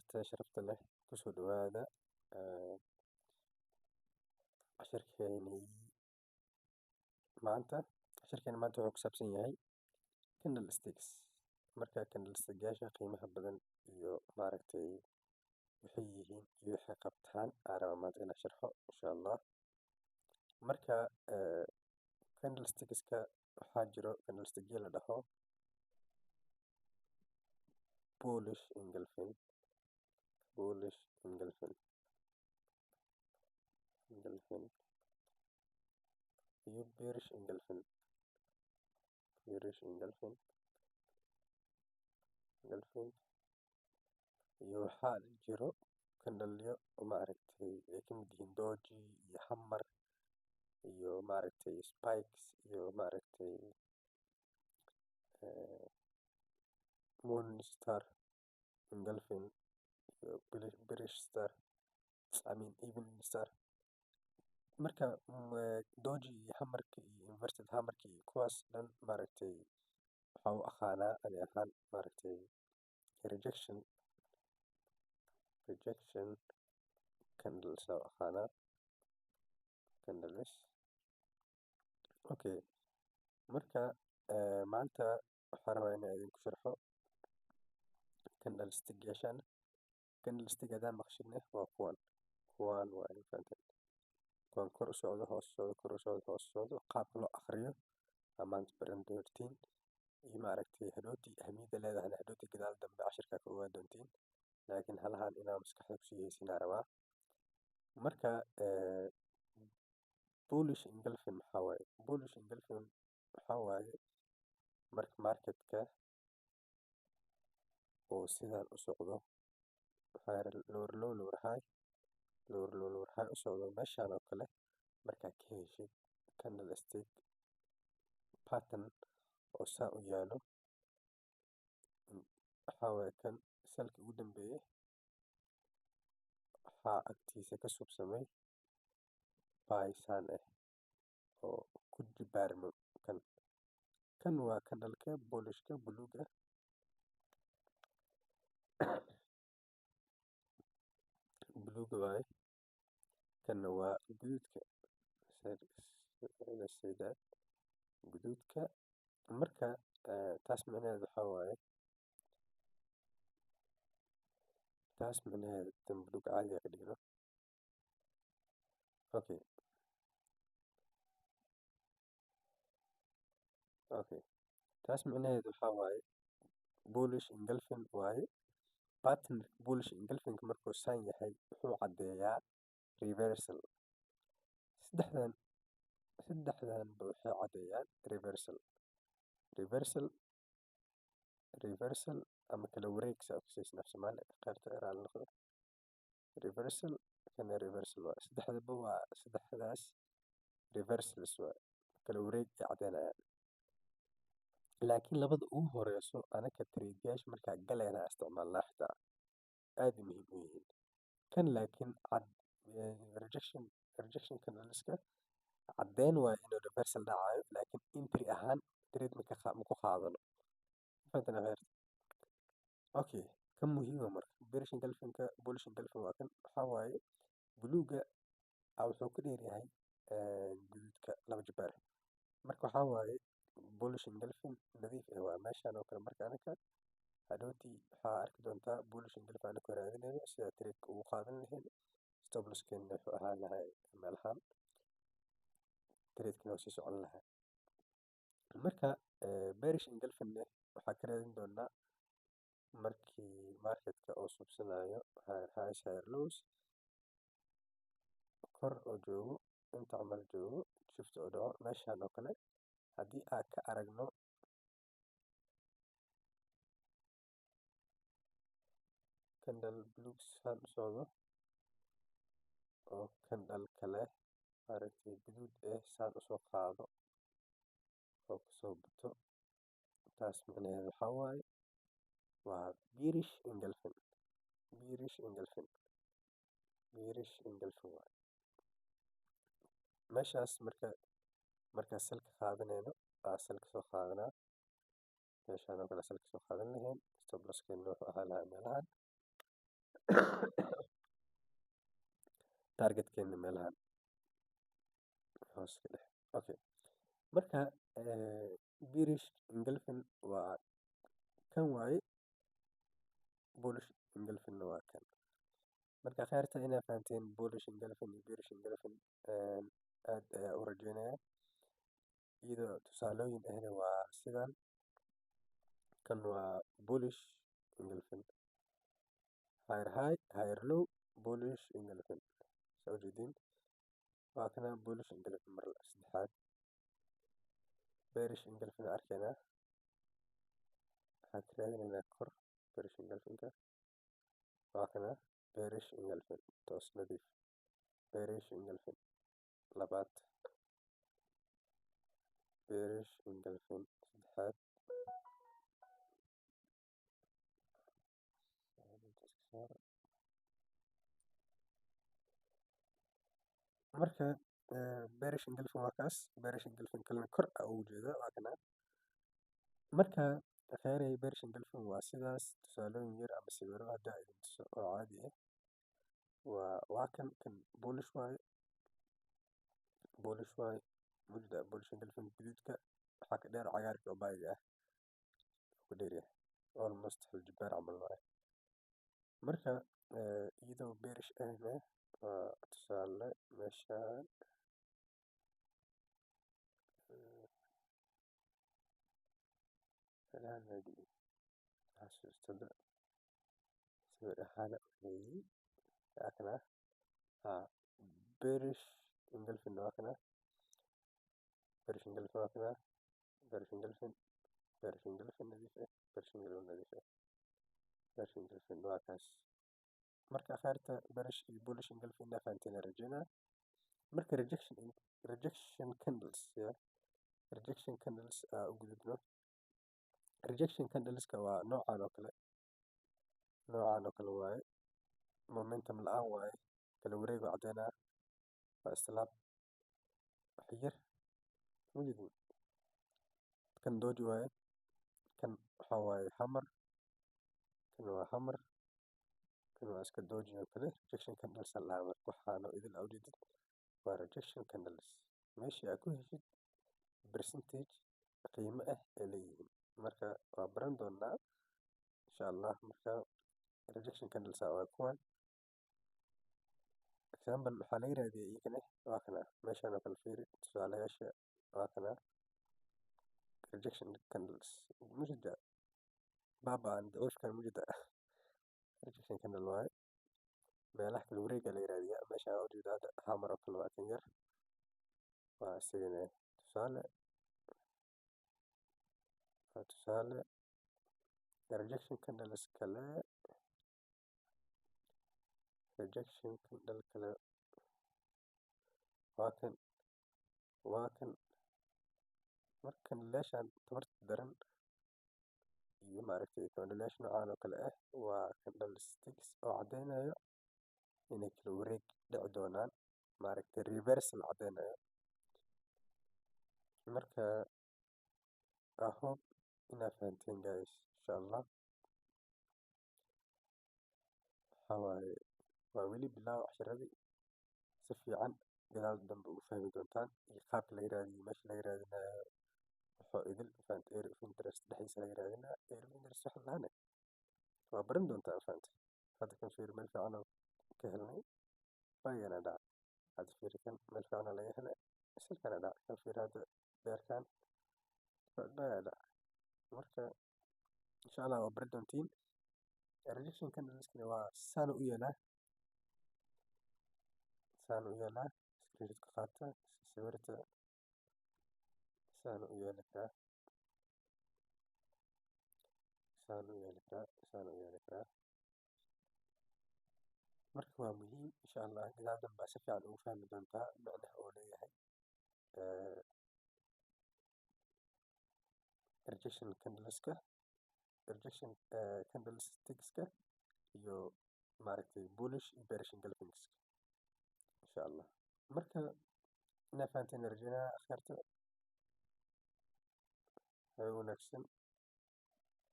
Akhyaarta sharafta leh, kusoo dhawaada casharkeenii maanta. Casharkeeni maanta wuxuu ku saabsan yahay candlesticks. Marka candlestick-yaasha qiimaha badan iyo maaragtay waxay yihiin iyo waxay qabtaan aan rabaa maanta inaan sharxo, insha Allah. Marka candlesticks-ka waxaa jiro candlestick-yo la dhaho bullish engulfing, bullish engulfing iyo bearish engulfing, bearish engulfing, iyo waxaa jiro candle-yo maaragtay ay ka mid yihiin doji iyo hammer iyo maaragtay spikes iyo maaragtay morning star engulfing iyo bearish star, I mean evening star. Marka doji iyo hammerka iyo inverted hammerka iyo kuwaas dhan maaragtay waxaa u aqaanaa ani ahaan maaragtay rejection candles aa u aqaanaa candles. Okay, marka maanta waxaan rabaa inaan idinku sharxo candlestick-yaashan. Candlestick hadaa maqashidna waa kuwan, kuwan waa fahanteen, kuwan kor u socdo, hoos u socdo, kor u socdo, hoos u socdo. Qaabka loo aqriyo aa maanta baran doontiin iyo maaragtay hadhowti ahmiyadda leedahayna hadhowti gadaal dambe cashirkaa ka ogaan doontiin, laakiin halahan inaa maskaxda kusii haysiinaa rabaa. Marka bullish engulfing maxaa waaye? Bullish engulfing waxaa waaye marka marketka oo sidaan u socdo, waxaa lower low, lower high, lower low, lower high u socdo. Meeshaan oo kale markaa ka heshid candlestick pattern oo saa u yaalo, waxaa waaye kan salka ugu dambeeyay waxaa agtiisa ka subsamay buy saan ah oo ku jibaarmo. Kan waa candleka bullishka buluuga, buluuga waaye. Kanna waa guduudka, let's say that guduudka. Marka taas micnaheedu waxaa waaye, taas micnaheedu tan buluug caadiga ka dhigno. Okay, taas micnaheedu waxaa waaye bullish engulfing waaye. Pattern bullish engulfing markuu saan yahay wuxuu caddeeyaa reversal. Saddexdanba waxay caddeeyaan reversal, reversal, reversal ama kala wareeg saa u kasaysin af Soomaali qaybta raali noqdo. Reversal kana reversal waa saddexdaba, waa saddexdaas reversals, waa kala wareeg ay caddeynayaan. Laakiin labada ugu horeyso anaka trade-yaasha markaa galayna isticmaalnaa, xitaa aad ay muhiim u yihiin kan. Laakiin cad rejection candleska caddeyn waayo inuu reversal dhacayo, laakiin entry ahaan trade ma ku qaadano. Fahanteen akhyaarta? Okay, kan muhiima marka bearish engulfingka. Bullish engulfing waa kan, waxaa waaye buluuga wuxuu ka dheer yahay guduudka 2 jibaar. Marka waxaa waaye bullish engulfing nadiif ah waa meeshan oo kale. Marka anaka hadhowti waxaa arki doontaa bullish engulfing anakoo raadinayno sida trade ugu qaadan lahayn. Stop loss-keena wuxuu ahaan lahaa meelahan, trade-kana waa sii socon lahaa. Marka bearish engulfing waxaa ka raadin doonaa markii marketka uu subsanayo higher highs, higher lows, kor oo joogo, inta camal joogo, shift oo dhaco. Meeshan oo kale haddii aan ka aragno candle buluug saan u socdo oo candle kale maaragtay guduud eh saan usoo qaado oo kasoo bato, taas micnaheedu waxaa waaye waa bearish engulfing, bearish engulfing, bearish engulfing waaye meeshaas. Marka markaa sell-ka qaadanayno, aa sell-ka soo qaadanaa meeshaan oo kale sell-ka soo qaadan lahayn, stop loss-keena wuxuu ahaan lahaa meelahan. Targetkeena meelahan hoos ka dheh. Okay, marka bearish engulfing waa kan waaye, bullish engulfing waa kan. Marka khayrta inaa fahanteen bullish engulfing iyo bearish engulfing aad ayaa u rajeynaya. Iyadoo tusaalooyin ahna waa sidan: kan waa bullish engulfing, higher high, higher low, bullish engulfing soo jeedin. Waa kana bullish engulfing. Mar saddexaad bearish engulfing arkaynaa. Waxaan ka raadinaynaa kor bearish engulfingka. Waa kana bearish engulfing, toos nadiif bearish engulfing labaad, bearish engulfing saddexaad. Marka bearish engulfing waa kaas. Bearish engulfing kalena kor aa ugu jeeda, waa kana. Marka khayray, bearish engulfing waa sidaas. Tusaalooyin yar ama sawiro hadda idin tuso oo caadi ah waa kan. Kan bullish waaye, bullish waaye mujda. Bullish engulfing guduudka waxaa ka dheer cagaarka oo baayiga ah ku dheeryahay, almost hal jibaar camal waaye. Marka iyadoo bearish ahna waa tusaale meeshaan. Meelahan maybe xasuustada sawir ahaan u hayay. Waa kana bearish engulfing, waa kana bearish engulfing, waa kana bearish engulfing, bearish engulfing nadiif ah, bearish engulfing nadiif ah, bearish engulfing waa kaas. Marka khayrta, bearish iyo bullish engulfing inaa fahanteen aan rajeynaa. Marka rejection candles, yeah, rejection candles aa u gudubno. Rejection candleska waa noocan oo kale, noocan oo kale waaye. Momentum la-aan waaye, kala wareego caddeynaa, waa islaab wax yar mujidin. Kan doji waaye, kan waxaa waaye hammer, kan waa hammer, kan waa iska doji oo kale. Rejection candles aa lahaa. Marka waxaana idil aa ujeedid waa rejection candles. Meeshii aad ku heshid percentage qiimo ah ay leeyihiin. Marka waa baran doonaa insha Allah. Marka rejection candles waa kuwan. Example waxaa laga raadiyay iyagana waa kana meeshaan oo kale. Fiiri tusaalayaasha, waa kana rejection candles mujida. Baabaan daciifkan mujida rejection candle waaye. Meelaha kala wareega laga raadiyaa. Meeshaan waa ujeeda hadda hammer oo kale waa kan yar, waa isagana tusaale, waa tusaale rejection candles kale. Rejection candle kale waa kan, waa kan. Marka candleyaashan tabarta daran iyo maaragtay candleyaasha noocaan oo kale ah waa candlesticks oo caddeynayo inay kala wareeg dhici doonaan, maaragtay reversal caddeynayo. Marka I hope inaad fahanteen guys, insha Allah. Waxaa waaye waa weli bilaaw casharadii. Si fiican gadaal dambe ugu fahmi doontaan iyo qaabka laga raadiyo, meesha laga raadinayo, wuxuu idil fahant. Area of interest dhexdiisa laga raadinaya. Area of interest wax lahane waa baran doontaa, fahant. Hadda kan fiiri, meel fiican oo ka helnay, baygana dhac. Hadda fiiri kan, meel fiican oo laga helay, silkana dhac. Kan fiiri hadda beerkan, baya dhac. Marka insha Allah waa bari doontiin. Rejection candleskana waa saan u yeelaa, saan u yeelaa. Screenshot ka qaata sawirta, saan u yeeli karaa, saan u yeeli karaa, saan u yeeli karaa. Marka waa muhiim. Insha Allah gadaal dambe si fiican ugu fahmi doontaa macnaha uu leeyahay rejection candleska, rejection candlestickska iyo maaragtay bullish iyo bearish engulfingska, insha Allah. Marka inaa fahanteen rajeynaya akhyaarta. Habeen wanaagsan.